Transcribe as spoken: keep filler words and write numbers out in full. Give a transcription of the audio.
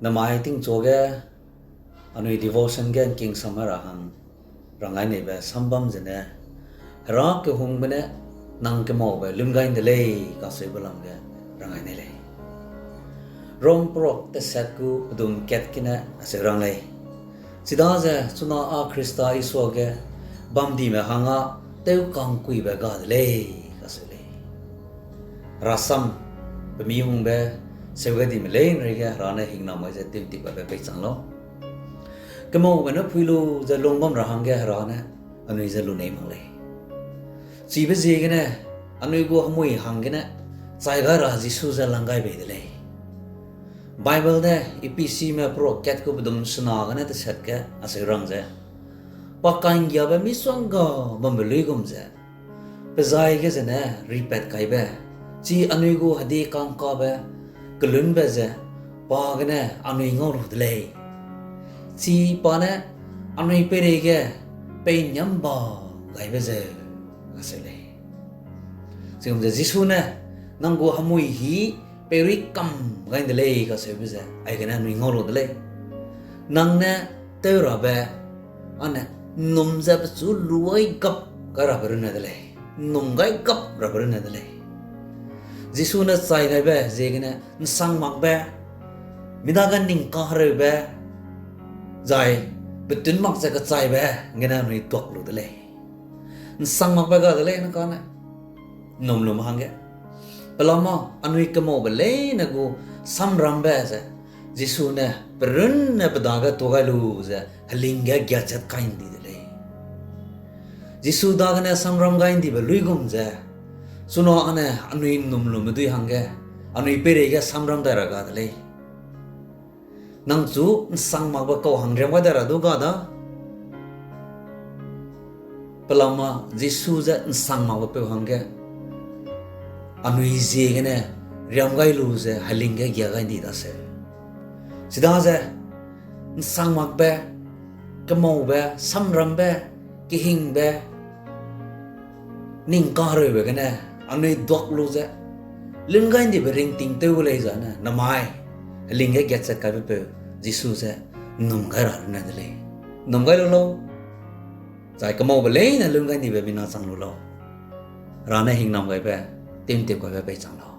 Namai tingchu ge, anui devotion ge ’ngking sam ra hang rangai neibe sambam zene, Hera kehungbe ne nang kemaube lun gai ’nde lei kacheube lam ge rangai nei lei. Rom perak tesat gu pedum kat gene acheu rang lei. Chidaze chuna â Khrista Isua ge bamdime hangge tewka'ngkuibe ga de lei kacheu lei. Rasam, pe mi hungbe, seu gai dime leine reige Hera ne hingnam gai ze timtip gaibe peichang lau. Kemaube ne phui lu ze lung bam ra hangge Hera ne anui je lunei mak lei. Chibe ziegene anui gu hemui hanggene chai gai ra Jisu je lang gai bei de lei. Bible ne Ephesime perak kat gu pedum sena gene tesat ge acheu rang ze, pa ka'nggiabe misongga bambe luigum ze, pe zai ge zene ripat kaibe, chi anui gu hedi ka'ngkabe kelunbe ze pa gene anui ngau lu de lei. Chi pa ne anui peireige peiniam ba gaibe zeu, acheu lei. Chigum ze Jisu ne, nang gu hemui hî peirui kam gai ’nde lei kacheube ze aigene anui ngau lu de lei. Nang ne tew rabe, âne ’nnum ze pechu luai gap gai rabe runne de lei, ’nnum gai gap rabe runne de lei. Jisu ne chai gaibe ziegene ’nsang makbe, mi dage ning kahereube, zai petun mak ze kechaibe gene anui duak lu de lei. ’Nsang makbe ga de lei ne kane, ’nnum lum hangge. Pelama anui kemaube leine gu samrambe ze, Jisu ne pe runne pe dage tuâ gai lu ze heling ge giachat kai ’ndi de lei. Jisu dagene samram gai ’ndibe luigum ze, chuna âne anui ’nnum lumme dui hangge, anui peireige samram dai ra ga de lei. Nang chu ’nsang makbe kau hang riam gai dai ra du ga da. Pelama Jisu je ’nsang makbe peu hangge, anui ziegene riam gai lu ze heling ge gia gai ’ndi daseu. Chidaze ’nsang makbe, kemaube, samrambe, kehingbe, ning kahereube gene anui duak lu ze lun gai ’ndibe ringting tew gu lei zane, namai heling ge giachat kaibe peu Jisu je ’nnum gai ra runne de lei. ’Nnum gai lu lau, zai kemaube leine lun gai ’ndibe mina chang lu lau. Hera ne hingnam gaibe, timtip gaibe peichang lau.